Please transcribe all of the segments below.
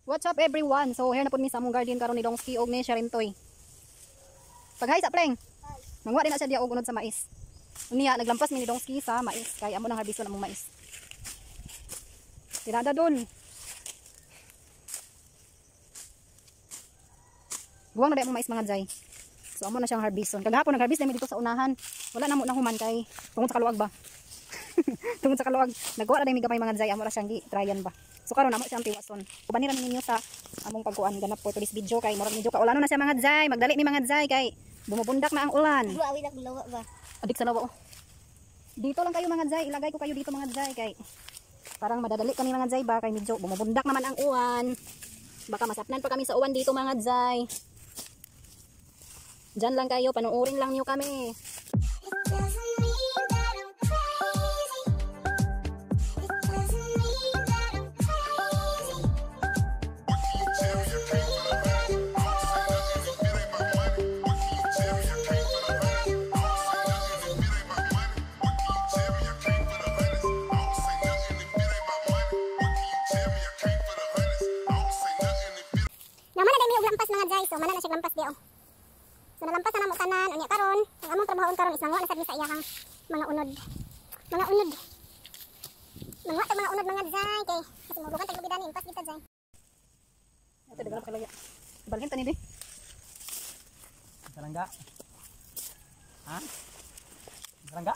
What's up, everyone? So here na pud mi sa among garden karon ni Dongski og ni Sharentoy. Paghay sa pleng. Mangwa din na siya diya og unod sa mais. Unya naglampas mi ni Dongski sa mais kay amo nang harbison among mais. Tirada dol. Buwang na among mais, mga jay. So amo na siyang harbison. Kagahapon nag-harvest na mi dito sa unahan. Wala na mo nahuman kay tungod sa kaluag ba. Tungod sa kaluag, nagwa na mi gamay, mga jay, amo ra siyang gi tryan ba. So karon amo siyang tiwason. Uban ra ninyo sa among pagkuan ganap for today's video kay murag medyo kaulano na siya, mga jay. Magdali mi, mga jay, kay bumubundak na ang ulan. Buawi na lawa ba? Adik sa lawa oh. Dito lang kayo, mga jay, ilagay ko kayo dito, mga jay, kay parang madadali kami, mga jay, ba kay medyo bumubundak naman ang uwan. Baka masapnan pa kami sa uwan dito, mga jay. Diyan lang kayo, panuorin lang niyo kami. It doesn't mean that I'm crazy. It doesn't mean that I'm crazy. It doesn't mean that I'm crazy. It doesn't mean that I'm crazy. Naman na mi og lampas, mga jay. So mana na siya lampas di oh. So nalampas na namo tanan unya karon. Ang among trabahoon karon is manguha na sad mi sa iyahang mga unod. Mga unod. Manguha ta mga unod, mga jay, kay kasi mulukan tag lubid ani impas kita, jay. Ito, daghan pa kalaya. Balhin ta ni di. Salangga. Ha? Salangga?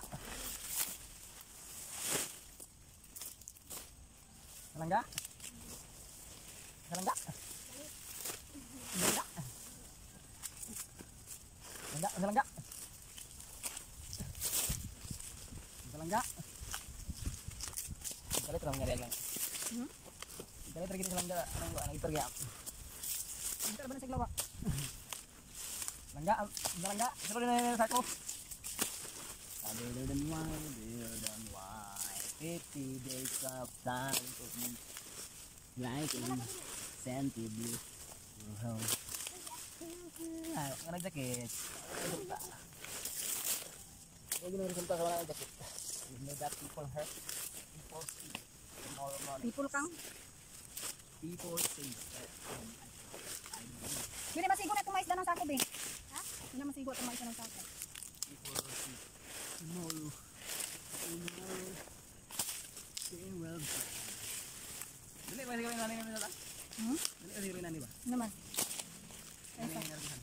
Salangga? Salangga? Salangga? Salangga? Salangga? Salangga? Galit lang nga lang. Hmm? Galit ra gid salangga anong anong ipergya. Dito ba na sa glawa? Langga, langga, sino din na sako? Other than why, other than why, 50 days of time of me, like in scented blue. Oh. Ay, nga nag-jacket. Resulta. Huwag yung resulta sa wala ng jacket. You know that people hurt, people see, tomorrow morning. People kang. People say that I know. Dili masigo na itong mais na ng sako be. Ha? Dili masigo itong mais na ng sako. People see tomorrow, tomorrow, they will be. Dili ba siguro nani nani ba? Hmm? Dili ba siguro nani ba? Ano naman? Nani nani.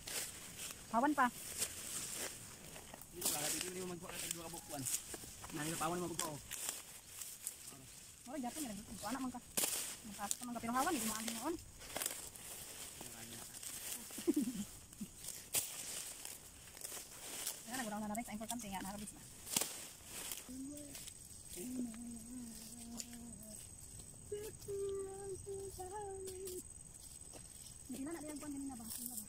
Hawan pa. Dito ba dito mo magkuha ka duha ka bukuan. Nani pa pawon mo buko. Oh, japon nga ko anak man ka. Magkasok ka man ka pero hawan hindi mo ani noon. Kaya naguraw na rin sa importante nga naharabis na. Hindi na na kuan ganina ba? Sila ba?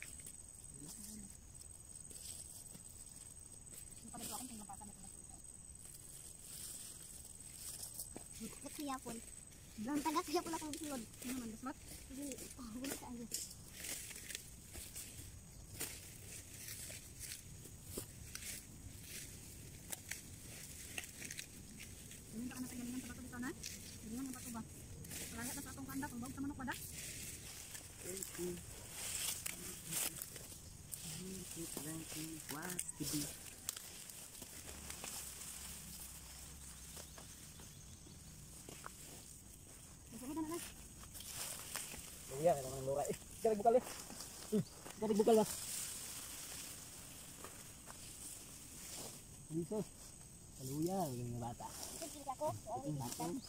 Yung akong tinglampasan na ito. Tagak yapon. Tagak yapon akong gisulod. Ano naman, basmat? Dili, oh, wala ka ayo. Ganyan ka na sa galingan sa bato dito na? Galingan ng bato ba? Palaya na sa atong kanda, kung sa manok ba da? Was to be. Susunod na na. Luya, kailangan ng lura. Eh, galing bukal eh. Galing bukal ba? Jesus. Kaluya, galing nga bata. Sige ako. Ang bata. Ang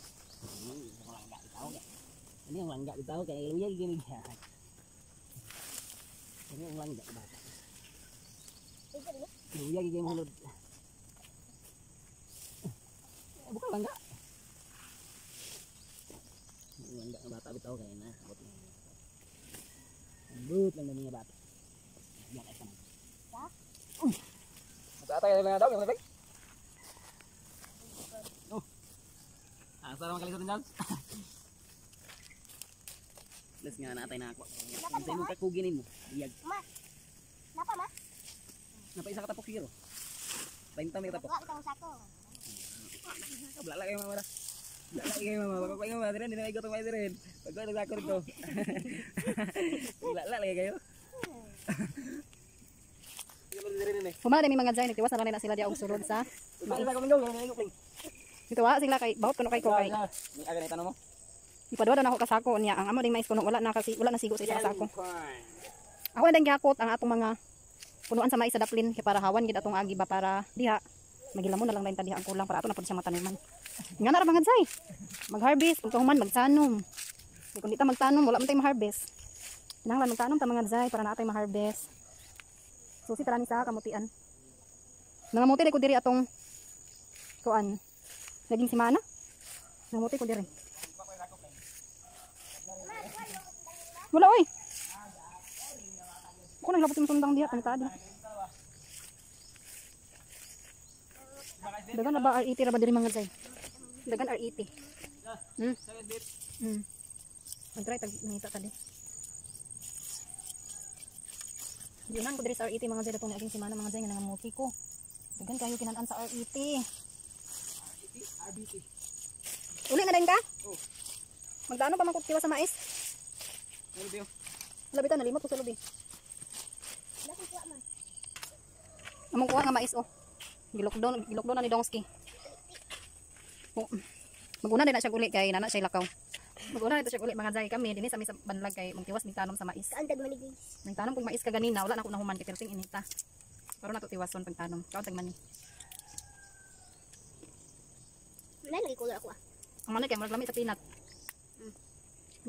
langga bitaw kay. Ano yung langga bitaw kay luya gini. Ano yung langga bata? Luya gini hulod. Eh, bukal langga. Yung langga ng bata bitaw kay na. Abot lang. Abot lang ng mga bata. Yan ay tanan. Uy. Matatay lang daw, yung Oh. Asa naman kalisod din. Let's nga natay na ako. Sa imong kakuginin mo. Iyag. Ma. Napa ma? Napa isa ka tapok siguro. 30 may tapok. Wa bitong sako. Wala kayo mamara. Lala kayo mama, baka kayo mama, dire, hindi na ikot ang dire. Pagkuha nagdako rito. Lala lagi kayo. Humana din mga jay, nagtiwas na lang nila sila diya og sulod sa Dito wa sila kay bahot kuno kay ko kay. Ipadua na ako kasako niya ang amo ding mais kuno wala na kasi wala na sigo sa isa ka sako. Ako na ding gihakot ang atong mga punuan sa mais sa daplin kay para hawan gid atong agi ba para diha magilamo na lang dayon ta diha ang kulang para ato na pud siya mataniman. Nga na ra mga jay. Mag-harvest pagkahuman magtanom. Kay kung di ta magtanom wala man tay ma-harvest. Kinahanglan magtanom ta mga jay para naa tay ma-harvest. Susi tara ni sa kamutian. Nangamuti ko diri atong kuan. Naging simana. Nangamuti ko diri. Wala oy. Ako nang labot yung sundang diha pangitad. Dagan na ba R80 ra ba diri mga jay? Dagan R80. Mag-try tag ngita ta di. Giunan ko diri sa R80 mga jay atong naging simana mga jay nga nangamuti ko. Dagan kayo kinan-an sa R80. RBT. Uli na din ka? Oh. Magdaano pa man kog tiwas sa mais? Ano ba yun? Labi ta nalimot ko sa lubi. Among kuha nga mais oh. Gilokdown na ni Dongski. Oh. Maguna din na siya uli kay nana siya lakaw. Maguna na siya uli mga jay kami dinhi sa mi sa banlag kay magtiwas mig tanom sa mais. Kaantag mani guys. Nang tanom kog mais kaganina wala na ako nahuman kay perting inita. Karon na to tiwason pagtanom. Kaon tag mani. Wala lagi color ako ah. Ang mani kay murag lami sa peanut.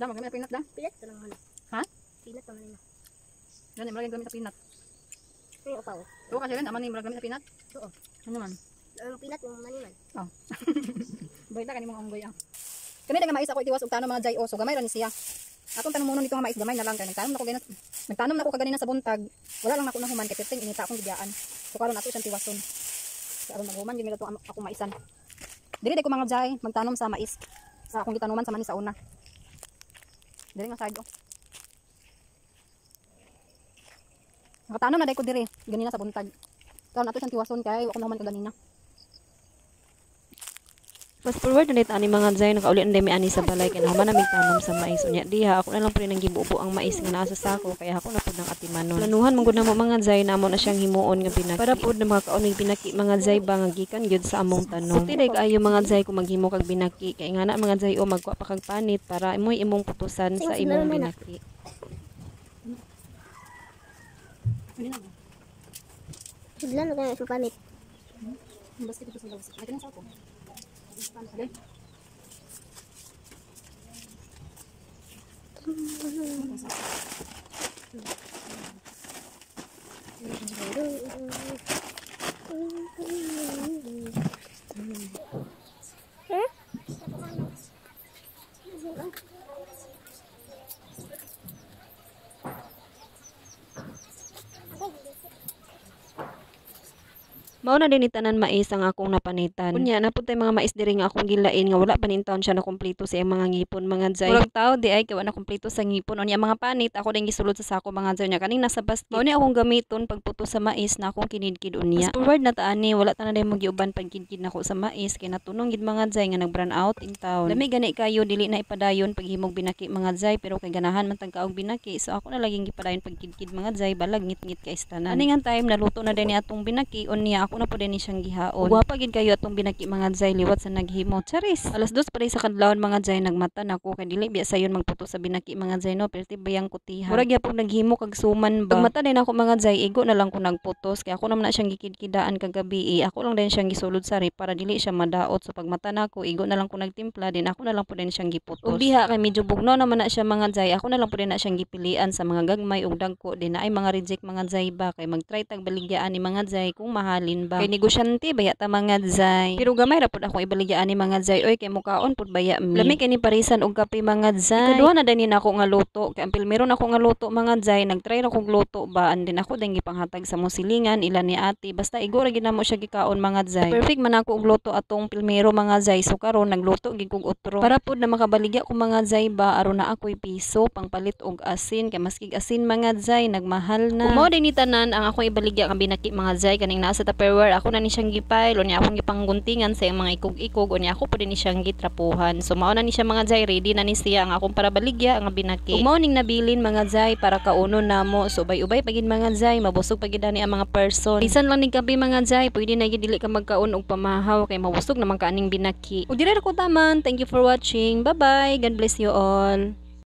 Da maglami sa peanut da. Peanut to nang ano. Ha? Peanut to man. Gani murag lami sa peanut. Ano upaw? Tuwa kasi rin, aman ni murag lami sa peanut. Oo. Ano man? Ang peanut ng mani man. Oh. Bayta kani mong unggoy ah. Kani nga mais ako itiwas og tanom mga jay oso gamay ra ni siya. Atong tanom muna nito nga mais gamay na lang kay nagtanom na ko ganina. Nagtanom na ko kaganina sa buntag. Wala lang nako nahuman kay perting inita akong gibiyaan. So karon ato siyang tiwason. Kay aron maghuman gyud nila akong maisan. Dili day ko mga jay magtanom sa mais. Sa akong gitanuman sa mani sa una. Dili nga side oh. Nakatanom na day ko diri ganina sa buntag. Karon ato siyang tiwason kay wa ko nahuman kaganina. Fast forward na ani mga jay, nakauli na mi ani sa balay kay nahuman na mig tanom sa mais. Unya diha ako na lang pud nang gibubo ang mais nga naa sa sako kay ako na pud nang atimanon. Planuhan man gud namo mga jay na amo na siyang himuon nga binaki. Para pud na makakaon mig binaki mga jay ba nga gikan gyud sa among tanom. Sulti day kaayo mga jay kung maghimo kag binaki kay nga na mga jay o magkuha pa kag panit para imoy imong putusan sa imong binaki. Sudlan na sa panit. Basta dito sa gawas. Ay kanang sako. Okay. Huh? Mao na din tanan mais ang akong napanitan. Unya na pud tay mga mais diri nga akong gilain nga wala pa nin taon siya na kumpleto sa iyang mga ngipon mga jay. Murag tao di ay kay wa na kumpleto sa ngipon. Unya mga panit ako din gisulod sa sako mga jay. Unya kaning nasa basket. Mao ni akong gamiton pagputo sa mais na akong kinidkid unya. Fast forward na ta ani wala ta na day mogiuban pagkidkid nako sa mais kay natunong gid mga jay nga nag-brown out in town. Lami gani kayo dili na ipadayon paghimog binaki mga jay pero kay ganahan man tag kaog binaki so ako na laging gipadayon pagkidkid mga jay balag ngit-ngit kay tanan. Ani nga time naluto na din ni atong binaki unya ako na po din siyang gihaon. Gwapa gid kayo atong binaki mga jay liwat sa naghimo. Charis. 2:00 pa sa kadlawon mga jay nagmata nako kay dili biya sayon magputo sa binaki mga jay no perti bayang kutihan. Murag gyapon naghimo kag suman ba. Pagmata din ako mga jay igo na lang ko nagputos kay ako naman na siyang gikidkidaan kagabi eh. Ako lang din siyang gisulod sa rep para dili siya madaot. So pagmata nako igo na lang ko nagtimpla din ako na lang po din siyang giputos. Ug diha kay medyo bugno naman na siya mga jay ako na lang po din na siyang gipilian sa mga gagmay ug dagko din na ay mga reject mga jay ba kay magtry tag baligyaan ni mga jay kung mahalin ba. Kay negosyante baya ta mga jay. Pero gamay ra pud ako ibaligyaan ni mga jay oy kay mukaon pud baya mi. Lami kay ni parisan og kape mga jay. Ikaduha na din nako nga luto kay ang pilmeron ako nga luto mga jay nagtry ra kog luto ba and din ako din gipanghatag sa musilingan ila ni ate basta igo ra gid namo siya gikaon mga jay. Perfect man ako og luto atong pilmero mga jay so karon nagluto gid kog otro. Para pud na makabaligya ko mga jay ba aron na ako'y piso pangpalit og asin kay maskig asin mga jay nagmahal na. Ug mao din ni tanan ang akong ibaligya kang binaki mga jay kaning naa sa Tupperware. underwear. Ako na ni siyang gipile, unya akong gipangguntingan sa iyang mga ikog-ikog, unya ako pud ni siyang gitrapuhan. So mao na ni siya, mga jay, ready na ni siya ang akong para baligya ang binaki. Ug mao ning nabilin, mga jay, para kaunon namo. So ubay-ubay pa gid, mga jay, mabusog pa gid ani ang mga person. Bisan lang ning kape, mga jay, pwede na gid dili ka magkaon og pamahaw kay mabusog naman ka aning binaki. Ug diri ra ko taman. Thank you for watching. Bye bye. God bless you all.